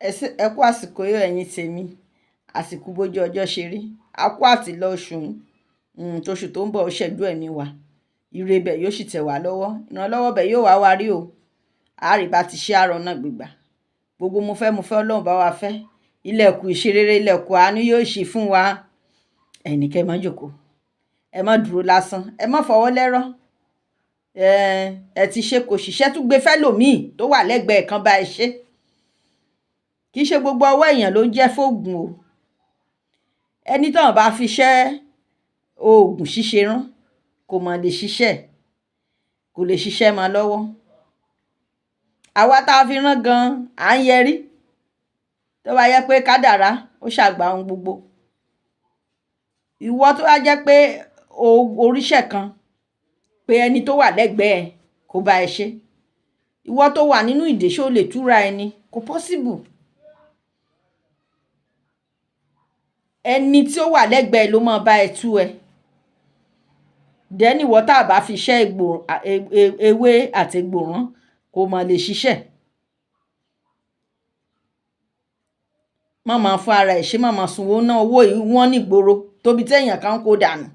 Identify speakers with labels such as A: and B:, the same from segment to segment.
A: Ẹ kú àsìkò yìí, ẹ̀yin tèmi. Àsìkò bójú ọjọ́ ṣe rí. A kú àtìlọ oṣù tóṣù tó ń bọ̀, ó ṣẹ́jú ẹ̀mí wa. Ire bẹ̀ yóò sì tẹ̀ wá lọ́wọ́. Ìrànlọ́wọ́ bẹ̀ yóò wá wá rí o. Àárí bá ti ṣe àrọ̀ náà gbígbà. Gbogbo mo fẹ́, mo fẹ́, Ọlọ́run bá wa fẹ́. Ilẹ̀kùn ìṣerere, ilẹ̀kùn àánú yóò ṣí fún wa. Ẹnì kẹ́ má jókòó. Ẹ má dúró lásán. Ẹ má fọwọ́ lẹ́rán. Ẹ ti ṣe kò ṣiṣẹ́, tún gbé fẹ́lòmíì tó wà lẹ́gbẹ̀ẹ́ kan bá ẹ ṣe. Kì í ṣe gbogbo ọwọ́ èèyàn ló ń jẹ́ fóògùn o. Ẹni tí wọ́n bá fi iṣẹ́ oògùn ṣíṣe rán kò mọ̀ lè ṣiṣẹ́, kò lè ṣiṣẹ́ mọ́ lọ́wọ́. Àwa tá a fi rán gan, à ń yẹrí. Tó bá jẹ́ pé kádàrá ó ṣàgbà ohun gbogbo. Ìwọ tó bá jẹ́ pé o oríṣẹ́ kan, pé ẹni tó wà lẹ́gbẹ̀ẹ́ kó bá ẹ ṣe. Ìwọ tó wà nínú ìdè, ṣé o lè túra ẹni? Kò possible. Ẹni tí ó wà lẹ́gbẹ̀ẹ́ ló máa bá ẹ tú ẹ. Then ìwọ tá a bá fi iṣẹ́ egbò, ewé àti egbò rán kò mọ̀ lè ṣiṣẹ́. Má máa fún ara ẹ ṣe, má máa sanwó ná owó yìí wọ́n ní ìgboro tóbi tí èèyàn kan kó dànù.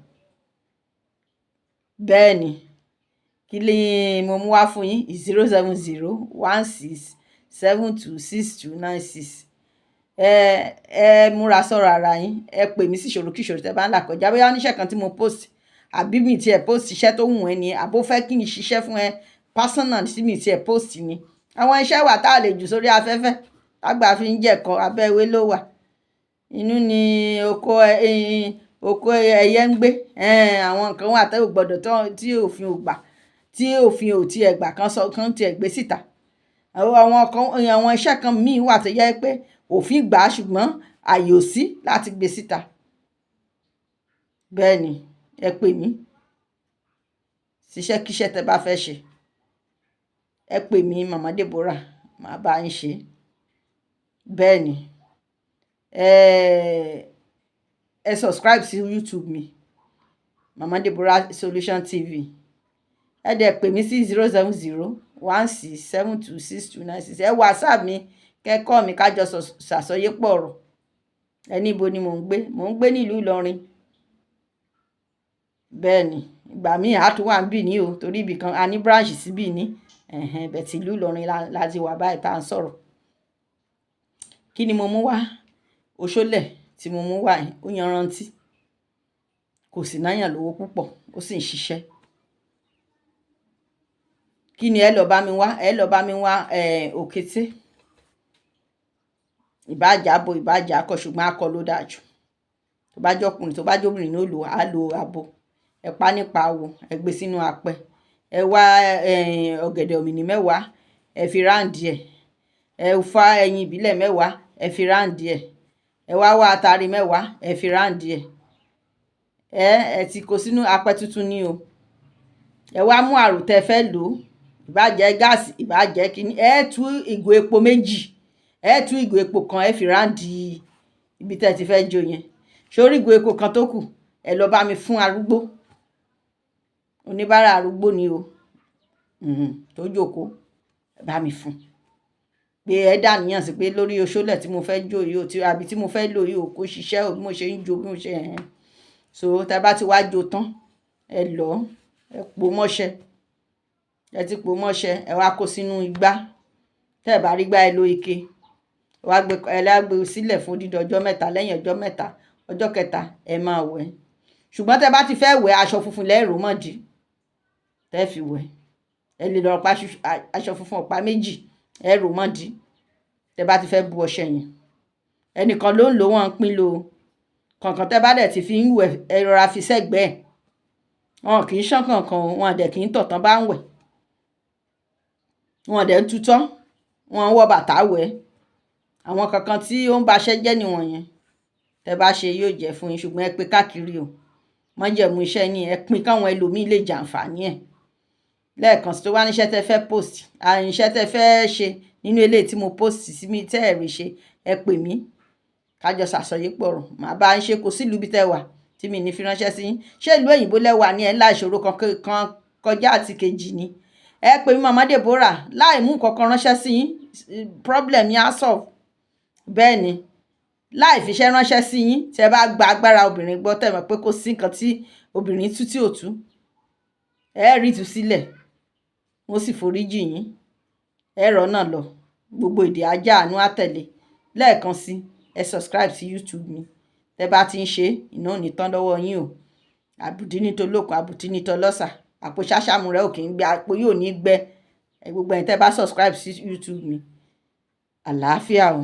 A: Bẹ́ẹ̀ ni. Kí ni mo mú wá fún yín? 07016726296. Ẹ múra sọ̀rọ̀ ara yín. Ẹ pè mí sí ìṣòro kí ìṣòro tí ẹ bá ń là kọjá. Bóyá oníṣẹ́ kan tí mo post àbí mi tí ẹ post iṣẹ́ tó wù ẹ́ ni, àbó fẹ́ kí n ṣiṣẹ́ fún ẹ personal tí mi tí ẹ post ni. Àwọn iṣẹ́ wà tá a lè jù sórí afẹ́fẹ́. Tágbà fi ń jẹ̀kọ, abẹ́ ewé ló wà. Inú ni oko, oko ẹyẹ ń gbé. Àwọn nǹkan wà tí ò gbọdọ̀ tí òfin ò gbà, tí òfin ò tí ẹ gbà kan sọ, kan tí ẹ gbé síta. Àwọn kan, àwọn iṣẹ́ kan mí wà tó jẹ́ pé òfin gbà ṣùgbọ́n ààyè ò sí láti gbé síta. Bẹ́ẹ̀ ni, ẹ pè mí. Ṣiṣẹ́ kí iṣẹ́ tí ẹ bá fẹ́ ṣe. Ẹ pè mí, Mama Deborah, màá bá yín ṣe. Bẹ́ẹ̀ ni. Ẹ subscribe sí YouTube mi, Mama Deborah Solution TV. Ẹ dẹ̀ pè mí sí 07016726296. Ẹ WhatsApp mi, kẹ́kọ̀ọ́ mi ká jọ ṣàsọyépọ̀ ọ̀rọ̀. Ẹ ní ibo ni mò ń gbé? Mò ń gbé ní ìlú Ìlọrin. Bẹ́ẹ̀ ni. Ìgbà míì a tún wà níbí ní o, torí ibì kan a ní branch síbí ní. Ẹ̀hẹn, but ìlú Ìlọrin la ti wà báyìí tá ń sọ̀rọ̀. Kí ni mo mú wá? Oṣólẹ̀ tí mo mú wá yìí, ó yanrantí. Kò sì náyàn lówó púpọ̀, ó sì ń ṣiṣẹ́. Kí ni ẹ lọ bá mi wá? Ẹ lọ bá mi wá, òkété. Ìbá jẹ́ abo, ìbá jẹ́ akọ, ṣùgbọ́n akọ ló dáa jù. Tó bá jẹ́ ọkùnrin, tó bá jẹ́ obìnrin ní ó lò, á lo abo. Ẹ pa nípa awo, ẹ gbé sínú apẹ. Ẹ wá, ọ̀gẹ̀dẹ̀ òmìnir 10, ẹ fi round ẹ̀. Ẹ fá ẹyin ìbílẹ̀ 10, ẹ fi round ẹ̀. Ẹ wá wá atare 10, ẹ fi round ẹ̀. Ẹ ti kó sínú apẹ tuntun ní o. Ẹ wá mú àrò tí ẹ fẹ́ lò. Ìbá jẹ́ gáàsì, ìbá jẹ́ kíní. Ẹ tú ìgò epo méjì. Ẹ tú ìgò epo kan, ẹ fi round ibi tí ẹ ti fẹ́ jó yẹn. Ṣé orí ìgò epo kan tó kù? Ẹ lọ bá mi fún arúgbó. Oníbàárà arúgbó ni o. Tó jókòó. Ẹ bá mi fún. Pé ẹ dà níyàn sí pé lórí oṣólẹ̀ tí mo fẹ́ jó yìí o, tí àbí tí mo fẹ́ lò yìí o, kó ṣiṣẹ́ o, bí mo ṣe ń jó, bí mo ṣe ẹ̀hẹn. So tí ẹ bá ti wá jó tán, ẹ lọ, ẹ po mọ́ṣẹ́. Ẹ ti po mọ́ṣẹ́, ẹ wá kó sínú igbá. Tí ẹ bá rí igbá, ẹ lo ike. Ẹ wá gbé, ẹ wá gbé sílẹ̀ fún odidi ọjọ́ 3. Lẹ́yìn ọjọ́ 3, ọjọ́ kẹta, ẹ máa wẹ̀. Ṣùgbọ́n tí ẹ bá ti fẹ́ wẹ̀, aṣọ funfun lẹ́ ró mọ́dì. Tẹ́ fi wẹ̀. Ẹ lè lọ pa aṣọ funfun ọ̀pá méjì, ẹ ró mọ́dì. Tí ẹ bá ti fẹ́ bu ọṣẹ yẹn. Ẹnìkan ló ń lò, wọ́n ń pín lò. Kànkàn tí ẹ bá dẹ̀ ti fi ń wẹ̀, ẹ rọra fi sẹ́gbẹ̀ẹ́. Wọn kì í ṣán kànkàn o, wọn dẹ̀ kì í tọ̀ tán bá ń wẹ̀. Wọn dẹ̀ ń tutọ́, wọ́n ń wọ bàtà wẹ̀. Àwọn kankan tí ó ń ba iṣẹ́ jẹ́ nìwọ̀nyẹn. Tẹ bá ṣe yóò jẹ́ fún yín, ṣùgbọ́n ẹ pé káàkiri o. Májẹ̀mú iṣẹ́ ni ẹ pín káwọn ẹlòmíì lè jàǹfàní ẹ̀. Lẹ́ẹ̀kan sí tó wá ní iṣẹ́ tí ẹ fẹ́ post, iṣẹ́ tí ẹ fẹ́ ṣe nínú eléyìí tí mo post sí mi tẹ́ ẹ rí ṣe, ẹ pè mí. Ká jọ ṣàsọyépọ̀ ọ̀rọ̀. Màá bá yín ṣe, kò sí ìlú bí tẹ wà tí mi ní fi ránṣẹ́ sí yín. Ṣé ìlú òyìnbó lẹ wà ní ẹ̀ ńlá ìṣòro kan kan kọjá àti kejì ni? Ẹ pè mí, Mama Deborah, láì mú nǹkan kan ránṣẹ́ sí yín, problem yẹn á solve. Bẹ́ẹ̀ ni, láì fiṣẹ́ ránṣẹ́ sí yín, tẹ́ bá gba agbára obìnrin gbọ́, tẹ́ mọ̀ pé kò sí nǹkan tí obìnrin tú tí ò tú, ẹ rí ìtúsílẹ̀, wọ́n sì foríjì yín, ẹ rọ́nà lọ, gbogbo èdè ajá àánú àtẹ̀lé. Lẹ́ẹ̀kan sí, ẹ subscribe sí YouTube mi. Tẹ́ bá ti ń ṣe, iná ò ní tán lọ́wọ́ yín o. Àbùdí ní tolókun, àbùdí ní tọlọ́sà, àpò ṣáṣámù rẹ ò kì í gbẹ, àpò yóò ní gbẹ. Gbogbo ẹ̀yin tẹ́ bá subscribe sí YouTube mi, àlàáfíà o.